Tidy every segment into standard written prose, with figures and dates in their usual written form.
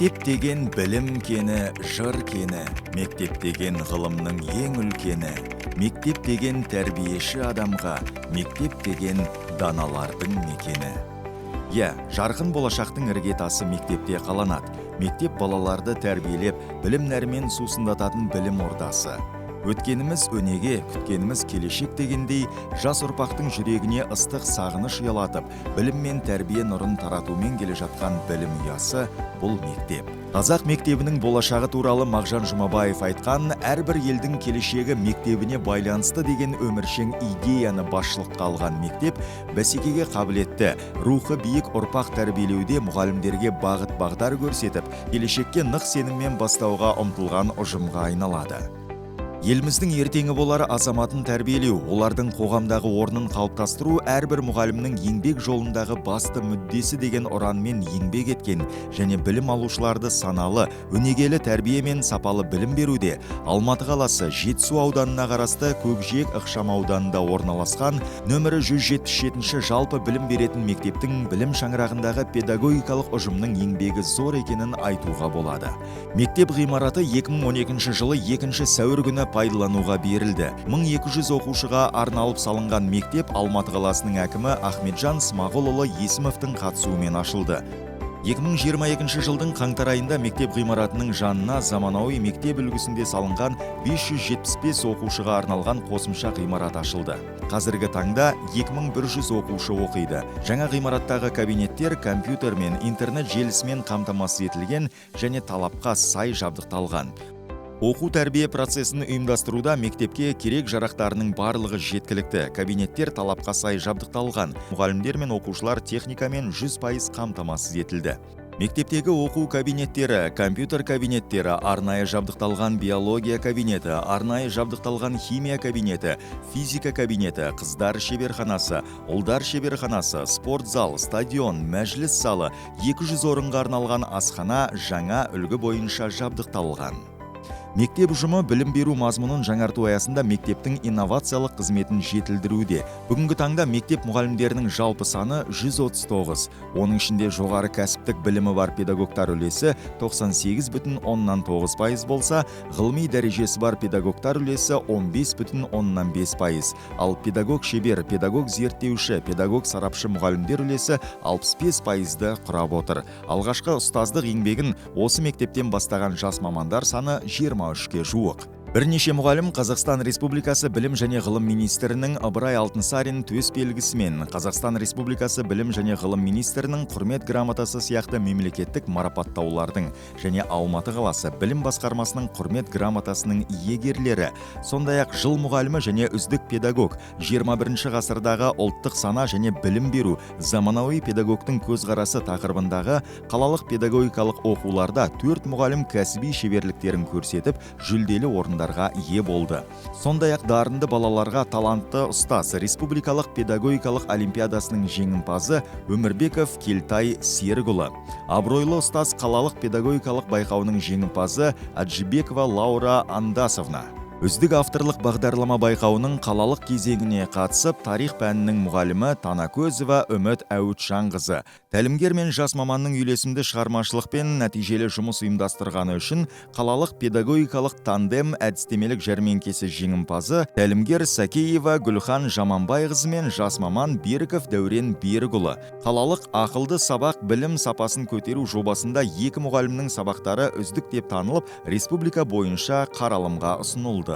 Мектеп деген білім кені, жыр кені, мектеп деген ғылымның ең үлкені, мектеп деген тәрбиеші адамға, мектеп деген даналардың мекені. Иә, жарқын болашақтың іргетасы мектепте қаланады. Мектеп балаларды тәрбиелеп, білім нәрімен сусындататын білім ордасы. Өткеніміз өнеге, күткеніміз келешек дегендей, жас ұрпақтың жүрегіне ыстық сағыныш ұялатып, білім мен тәрбие нұрын таратумен келе жатқан білім ұясы бұл мектеп. Қазақ мектебінің болашағы туралы Мағжан Жұмабаев айтқан «Әрбір елдің келешегі мектебіне байланысты» деген өміршең идеяны басшылыққа алған мектеп бәсекеге қабілетті, рухы биік ұрпақ тәрбиелеуде мұғалімдерге бағыт бағдар көрсетіп, келешекке нық сеніммен бастауға ұмтылған ұжымға айналады. Еліміздің ертеңі болар азаматын тәрбиелеу, олардың қоғамдағы орнын қалыптастыру әрбір мұғалімнің еңбек жолындағы басты мүддесі деген ұранмен еңбек еткен және білім алушыларды саналы, өнегелі тәрбие мен сапалы білім беруде Алматы қаласы Жетісу ауданына қарасты Көкжиек ықшам ауданында орналасқан нөмірі 177 жалпы білім беретін мектептің білім шаңырағындағы педагогикалық ұжымның еңбегі зор екенін айтуға болады. Мектеп ғимараты 2012 жылы 2 сәуір күні пайдалануға берілді. 1200 оқушыға арналып салынған мектеп Алматы қаласының әкімі Ахметжан Смағұлұлы Есімовтің қатысуымен ашылды. 2022 жылдың қаңтар айында мектеп ғимаратының жанына заманауи мектеп үлгісінде салынған 575 оқушыға арналған қосымша ғимарат ашылды. Қазіргі таңда 2100 оқушы оқиды. Жаңа ғимараттағы кабинеттер компьютер мен интернет желісімен қамтамасыз етілген және талапқа сай жабдықталған. Оқу тәрбие процесін ұйымдастыруда мектепке керек жарақтарының барлығы жеткілікті. Кабинеттер талапқа сай жабдықталған. Мұғалімдер мен оқушылар техникамен 100% қамтамасыз етілді. Мектептегі оқу кабинеттері, компьютер кабинеттері, арнайы жабдықталған биология кабинеті, арнайы жабдықталған химия кабинеті, физика кабинеті, қыздар шеберханасы, ұлдар шеберханасы, спорт зал, стадион, мәжіліс залы, 200 орынға арналған асхана жаңа үлгі бойынша жабдықталған. Мектеп ұжымы білім беру мазмұнын жаңарту аясында мектептің инновациялық қызметін жетілдіруде. Бүгінгі таңда мектеп мұғалімдерінің жалпы саны 139. Оның ішінде жоғары кәсіптік білімі бар педагогтар үлесі 98,9% болса, ғылыми дәрежесі бар педагогтар үлесі 15,5%. Ал педагог шебер, педагог зерттеуші, педагог сарапшы мұғалімдер үлесі 65%-ды құрап отыр. Алғашқы ұстаздық еңбегін осы мектептен бастаған жас мамандар саны 23-ке жуық. Бірнеше мұғалім Қазақстан Республикасы Білім және ғылым министрінің Ыбырай Алтынсарин төс белгісімен, Қазақстан Республикасы Білім және ғылым министрінің құрмет грамотасы сияқты мемлекеттік марапаттаулардың және Алматы қаласы білім басқармасының құрмет грамотасының иегерлері, сондай-ақ жыл мұғалімі және үздік педагог, 21 ғасырдағы ұлттық сана және білім беру, заманауи педагогтың көзқарасы тақырыбындағы қалалық педагогикалық оқуларда 4 мұғалім кәсіби шеберліктерін көрсетіп, жүлделі орындарға ие болды. Сондай-ақ дарынды балаларға талантты ұстаз республикалық педагогикалық олимпиадасының жеңімпазы Өмірбеков Келтай Серікұлы, абыройлы ұстаз қалалық педагогикалық байқауының жеңімпазы Аджибекова Лаура Андасовна. Үздік авторлық бағдарлама байқауының қалалық кезеңіне қатысып, тарих пәнінің мұғалімі Танакөзова Үміт Әуітжанқызы. Тәлімгер мен жас маманның үйлесімді шығармашылықпен нәтижелі жұмыс ұйымдастырғаны үшін қалалық педагогикалық тандем әдістемелік жәрмеңкесі жеңімпазы тәлімгер Сәкеева Гүлхан Жаманбайқызы мен жас маман Беріков Дәурен Берікұлы. Қалалық ақылды сабақ білім сапасын көтеру жобасында екі мұғалімнің сабақтары үздік деп танылып, республика бойынша қаралымға ұсынылды.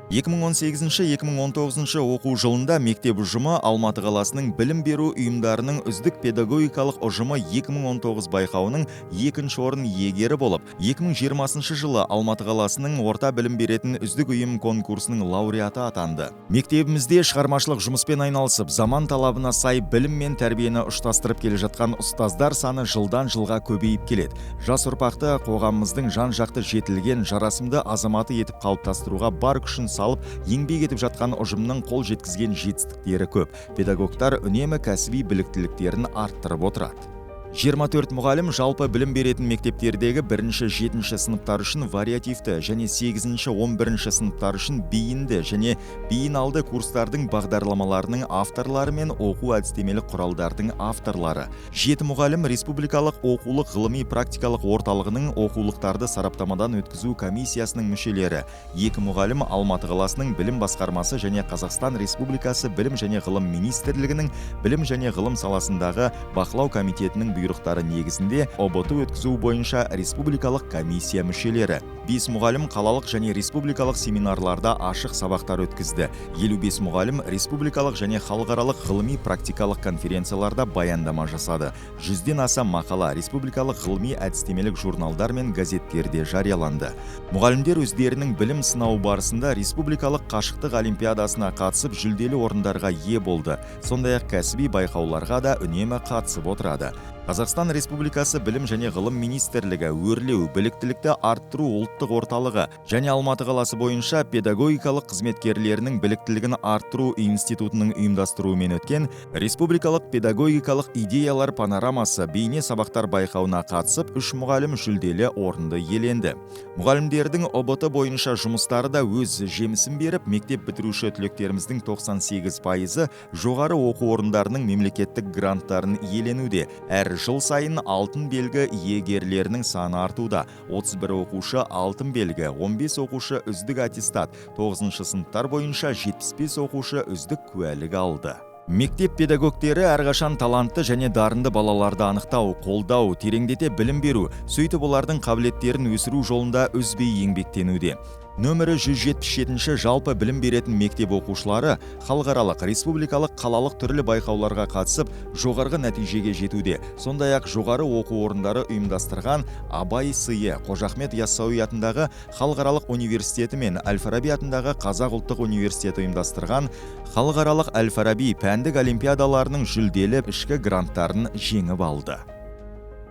2018-2019 оқу жылында мектеп ұжымы Алматы қаласының білім беру ұйымдарының үздік педагогикалық ұжымы 2019 байқауының екінші орын иегері болып, 2020 жылы Алматы қаласының орта білім беретін үздік ұйым конкурсының лауреаты атанды. Мектебімізде шығармашылық жұмыспен айналысып, заман талабына сай білім мен тәрбиені ұштастырып келе жатқан ұстаздар саны жылдан жылға көбейіп келеді. Жас ұрпақты қоғамымыздың жан-жақты жетілген, жарасымды азаматы етіп қалыптастыруға бар күшін салып, еңбек етіп жатқан ұжымның қол жеткізген жетістіктері көп. Педагогтар үнемі кәсіби біліктіліктерін арттырып отырады. 24 мұғалім жалпы білім беретін мектептердегі 1-ші, 7-ші сыныптар үшін вариативті және 8-ші, 11-ші сыныптар үшін бейінді және бейін алды курстардың бағдарламаларының авторлары мен оқу әдістемелік құралдардың авторлары. 7 мұғалім республикалық оқулық ғылыми практикалық орталығының оқулықтарды сараптамадан өткізу комиссиясының мүшелері. 2 мұғалім Алматы қаласының білім басқармасы және Қазақстан Республикасы Білім және ғылым министрлігінің білім және ғылым саласындағы бақылау комитетінің бұйрықтары негізінде ҰБТ өткізу бойынша республикалық комиссия мүшелері. 5 мұғалім қалалық және республикалық семинарларда ашық сабақтар өткізді. 55 мұғалім республикалық және халықаралық ғылыми практикалық конференцияларда баяндама жасады. 100-ден аса мақала республикалық ғылыми әдістемелік журналдар мен газеттерде жарияланды. Мұғалімдер өздерінің білім сынауы барысында республикалық қашықтық олимпиадасына қатысып жүлделі орындарға ие болды. Сондай-ақ кәсіби байқауларға да үнемі қатысып отырады. Қазақстан Республикасы Білім және ғылым министрлігі, Өрлеу, біліктілікті арттыру ұлттық орталығы және Алматы қаласы бойынша педагогикалық қызметкерлерінің біліктілігін арттыру институтының ұйымдастыруымен өткен республикалық педагогикалық идеялар панорамасы бейне сабақтар байқауына қатысып, 3 мұғалім жүлделі орынды иеленді. Мұғалімдердің ҰБТ бойынша жұмыстары да өз жемісін беріп, мектеп бітіруші түлектеріміздің 98%-ы жоғары оқу орындарының мемлекеттік гранттарын иеленуде. Әр жыл сайын алтын белгі иегерлерінің саны артуда. 31 оқушы алтын белгі, 15 оқушы үздік аттестат, 9-шы сыныптар бойынша 75 оқушы үздік куәлік алды. Мектеп педагогтері әрқашан талантты және дарынды балаларды анықтау, қолдау, тереңдете білім беру, сөйтіп олардың қабілеттерін өсіру жолында үзбей еңбектенуде. Нөмірі 177-ші жалпы білім беретін мектеп оқушылары халықаралық, республикалық, қалалық түрлі байқауларға қатысып, жоғарғы нәтижеге жетуде. Сондай-ақ жоғары оқу орындары ұйымдастырған Абай сыйы, Қожа Ахмет Яссауи атындағы халықаралық университеті мен Әл-Фараби атындағы Қазақ ұлттық университеті ұйымдастырған халықаралық Әл-Фараби пәндік олимпиадаларының жүлделі ішкі гранттарын жеңіп алды.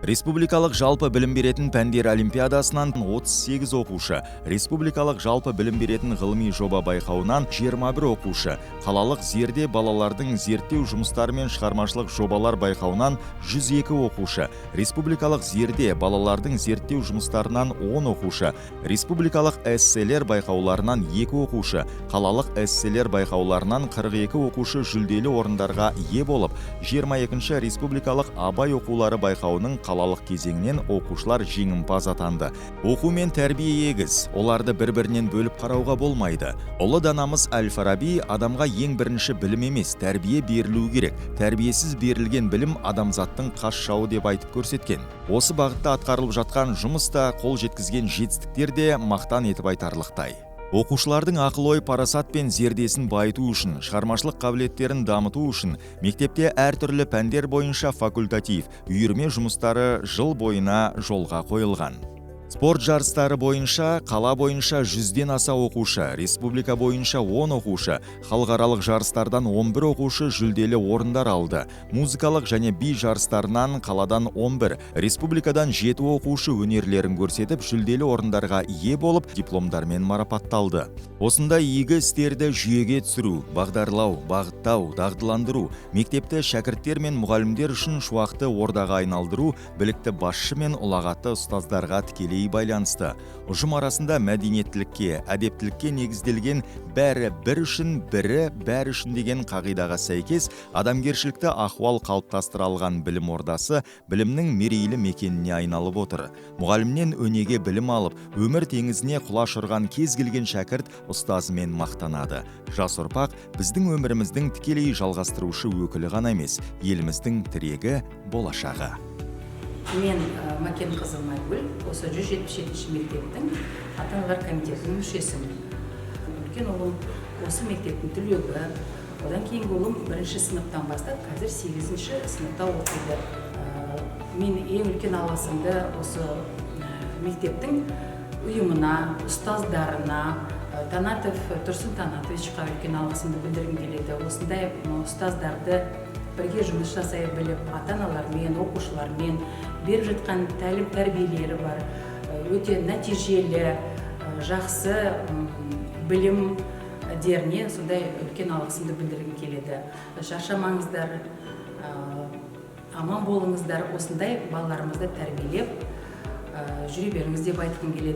Республикалық жалпы білім беретін пәндер олимпиадасынан 38 оқушы, республикалық жалпы білім беретін ғылыми жоба байқауынан 21 оқушы, қалалық Зерде балалардың зерттеу жұмыстары мен шығармашылық жобалар байқауынан 102 оқушы, республикалық Зерде балалардың зерттеу жұмыстарынан 10 оқушы, республикалық эсселер байқауларынан 2 оқушы, қалалық эсселер байқауларынан 42 оқушы жүлделі орындарға ие болып, 22-ші республикалық Абай оқулары байқауының қалалық кезеңінен оқушылар жеңімпаз атанды. Оқу мен тәрбие егіз, оларды бір-бірінен бөліп қарауға болмайды. Ұлы данамыз Әл-Фараби адамға ең бірінші білім емес, тәрбие берілуі керек. Тәрбиесіз берілген білім адамзаттың қас жауы деп айтып көрсеткен. Осы бағытта атқарылып жатқан жұмыс та, қол жеткізген жетістіктер де мақтан етіп айтарлықтай. Оқушылардың ақыл-ой, парасат пен зердесін байыту үшін, шығармашылық қабілеттерін дамыту үшін мектепте әртүрлі пәндер бойынша факультатив, үйірме жұмыстары жыл бойына жолға қойылған. Спорт жарыстары бойынша қала бойынша 100-ден аса оқушы, республика бойынша 10 оқушы, халықаралық жарыстардан 11 оқушы жүлделі орындар алды. Музыкалық және би жарыстарынан қаладан 11, республикадан 7 оқушы өнерлерін көрсетіп, жүлделі орындарға ие болып, дипломдармен марапатталды. Осындай игі істерді жүйеге түсіру, бағдарлау, бағыттау, дағдыландыру, мектепті шәкірттер мен мұғалімдер үшін шуақты ордаға айналдыру, білікті басшы мен ұлағатты ұстаздарға тікелей байланысты. Ұжым арасында мәдениеттілікке, әдептілікке негізделген бәрі бір үшін, бірі бәрі үшін деген қағидаға сәйкес адамгершілікті ахуал қалыптастыра алған білім ордасы білімнің мерейлі мекеніне айналып отыр. Мұғалімнен өнеге білім алып, өмір теңізіне құлаш ұрған кез келген шәкірт ұстазымен мақтанады. Жас ұрпақ біздің өміріміздің тікелей жалғастырушы өкілі ғана емес, еліміздің тірегі, болашағы. Мен Макен қызы Майгүл, осы 177-ші мектептің ата-аналар комитетінің мүшесімін. Үлкен ұлым осы мектептің түлегі, одан кейінгі ұлым 1-ші сыныптан бастап, қазір 8-ші сыныпта оқиды. Мен ең үлкен алғысымды осы мектептің ұйымына, ұстаздарына, Танатов, Тұрсын Танатовичқа үлкен алғысымды білдіргім келеді. Осындай ұстаздарды бірге жұмыс жасай біліп, ата-аналармен, оқушылармен беріп жатқан тәлім тәрбиелері бар, өте нәтижелі, жақсы білімдеріне сондай үлкен алғысымды білдіргім келеді. Шаршамаңыздар, Аман болыңыздар, осындай балаларымызды тәрбиелеп жүре беріңіз деп айтқым келеді.